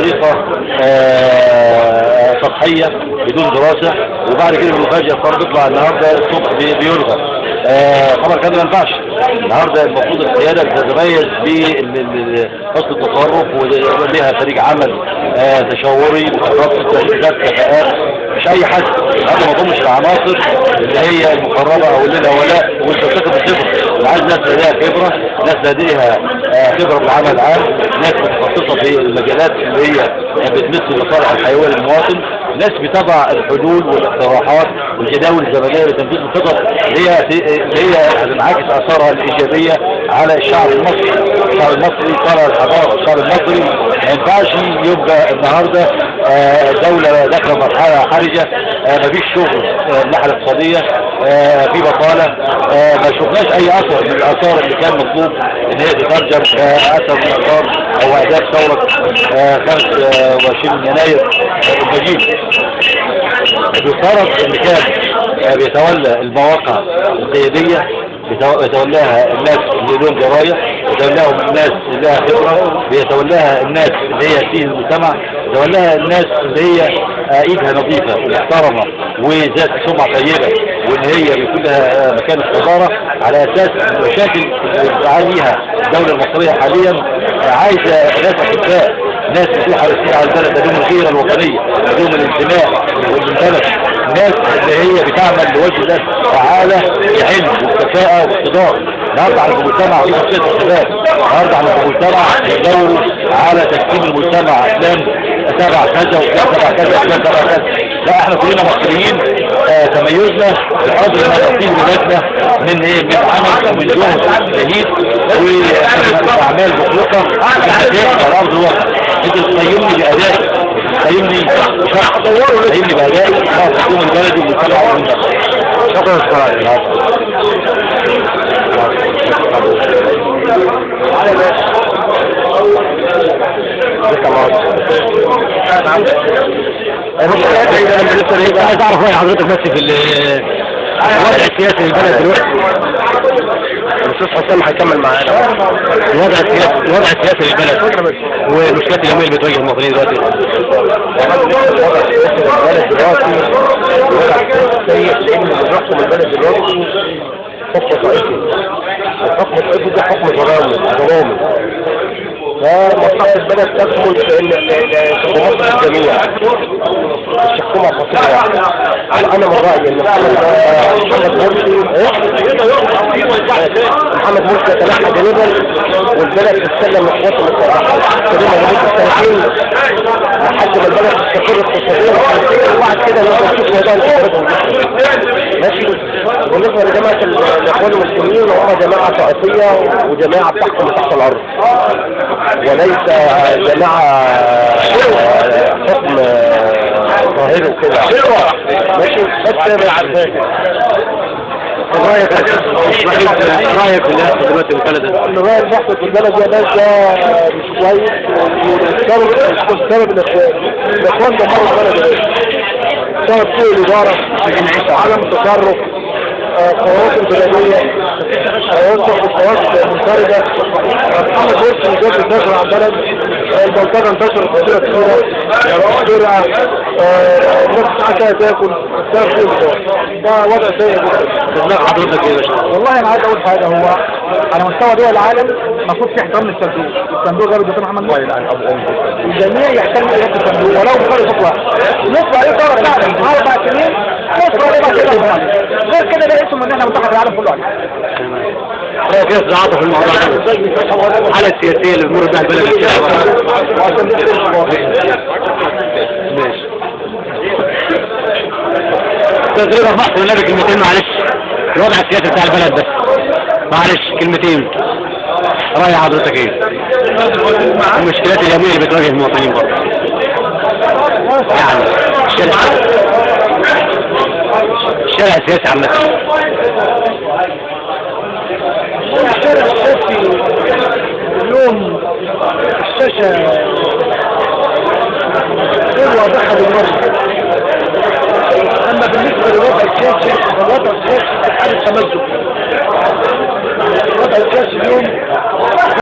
بطريقة سطحية بدون دراسة، وبعد كده المفاجاة القرار بيطلع النهارده الصبح بيلغى. طبعا الكلام ده ما ينفعش. النهارده المفروض القيادة بتتميز بحسن التصرف وليها فريق عمل تشاوري متخصص ذات كفاءات، مش اي حد. النهارده ما اضمش العناصر اللي هي المقربة او اللي لها ولاء والتثق بالخبرة. انا عايز ناس لديها خبره، ناس لديها خبره بالعمل العام، ناس متخصصة في المجالات اللي هي بتمس المصالح الحيوية للمواطن، ناس بتضع الحلول والاقتراحات والجداول الزمنية لتنفيذ الخطط اللي هي هتنعكس اثارها الايجابية على الشعب المصري. الشعب المصري طالع الحضارة، الشعب المصري ما ينفعش يبقى النهارده دولة داخله مرحلة حرجه، مفيش شغل من الناحية الاقتصادية، في بطاله، ما شفناش اي اثر من الاثار اللي كان مطلوب ان هي تترجم اثر من اثار او اهداف ثورة 25 يناير المجيد. بيفترض ان كان بيتولى المواقع القيادية، بيتولاها الناس اللي لهم دراية، بيتولاهم الناس اللي لها خبره، بيتولاها الناس اللي هي فيه المجتمع، بيتولاها الناس اللي هي ايدها نظيفة ومحترمه وذات سمعه طيبة، وان هي بيكون لها مكان الصدارة على اساس المشاكل اللي بتعانيها الدولة المصرية حاليا. عايزه ناس اكفاء، ناس بتكون حريصين على البلد، لديهم الغيرة الوطنية، لديهم الانتماء والبلد، ناس اللي هي بتعمل لوجه الله تعالى بعلم وبكفاءه واقتدار. النهارده على المجتمع في تصفية الشباب، النهارده على المجتمع بيدوروا على تقسيم المجتمع، فلان تبع كذا وفلان تبع كذا وفلان تبع كذا. لا، احنا كلنا مصريين، تميزنا بقدر ما نعطيه ولادنا من ايه، من عمل ومن جهد جهيد واعمال مخلصة على ارض الواقع. انت تقيمني بادائي، تقيمني بشخص، تقيمني بادائي، تقيم البلد والمجتمع والمجتمع. شكرا يا استاذ. عايز اعرف راي حضرتك بس في الوضع السياسي للبلد دلوقتي. الاستاذ حسام هيكمل معانا. الوضع السياسي للبلد والمشكلات اليومية اللي بتواجه المواطنين دلوقتي. الوضع السياسي للبلد دلوقتي الوضع السياسي سيء، لان اللي بيحكم البلد دلوقتي حكم طائفي. الحكم الطائفي ده حكم ظلامي. فمصلحة البلد تكمن في ان مصلحة الجميع، مش حكومة فصيلة واحدة. انا من رأيي ان محمد مرسي يتنحى جانبا، والبلد تتسلم للقوات المسلحة تسلمها لمدة سنتين لحد ما البلد تستقر اقتصاديا، وبعد كده نقدر نشوف موضوع الانتخابات. ماشي. بالنسبة لجماعة الإخوان المسلمين، هم جماعة طائفية وجماعة بتحكم تحت الأرض، وليس جماعة حكم ظاهري وكده. ماشي. بس رايك في اللي بيحصل دلوقتي في البلد؟ الرأي اللي بيحصل في البلد يا باشا مش كويس، والسبب الإخوان دمروا البلد يا باشا. سبب سوء الإدارة، عدم التصرف، قرارات البلدية، قرارات منفردة. محمد مرسي جاب النشر على البلد، البلطجة انتشرت بطريقة كتيرة، سرعة، الناس مش عارفة تاكل، ده وضع سيء جدا. حضرتك ايه يا باشا؟ والله انا عايز اقول حاجة، هو على مستوى دول العالم المفروض في احترام للصندوق، الصندوق غير الدكتور محمد مرسي، الجميع يحترم إدارة الصندوق ولو بفرق صوت واحد. نص عليه ثورة فعلا 4 سنين، نص عليه بعد كده، غير كده ده اسمه ان احنا منتخب العالم كله عليه. رأيك ايه في في الموضوع ده؟ الحالة السياسية اللي بتمر بها البلد. ماشي. استاذ رضا محسن والنبي كلمتين معلش. الوضع السياسي بتاع البلد بس معلش كلمتين. رأي حضرتك ايه؟ المشكلات اليومية اللي بتواجه المواطنين برضه. يعني الشارع السياسي عامة. الشارع السياسي اليوم الشاشة غير واضحة بالمرة. أما بالنسبة للوضع السياسي، فالوضع السياسي في حالة تمزق. الوضع السياسي اليوم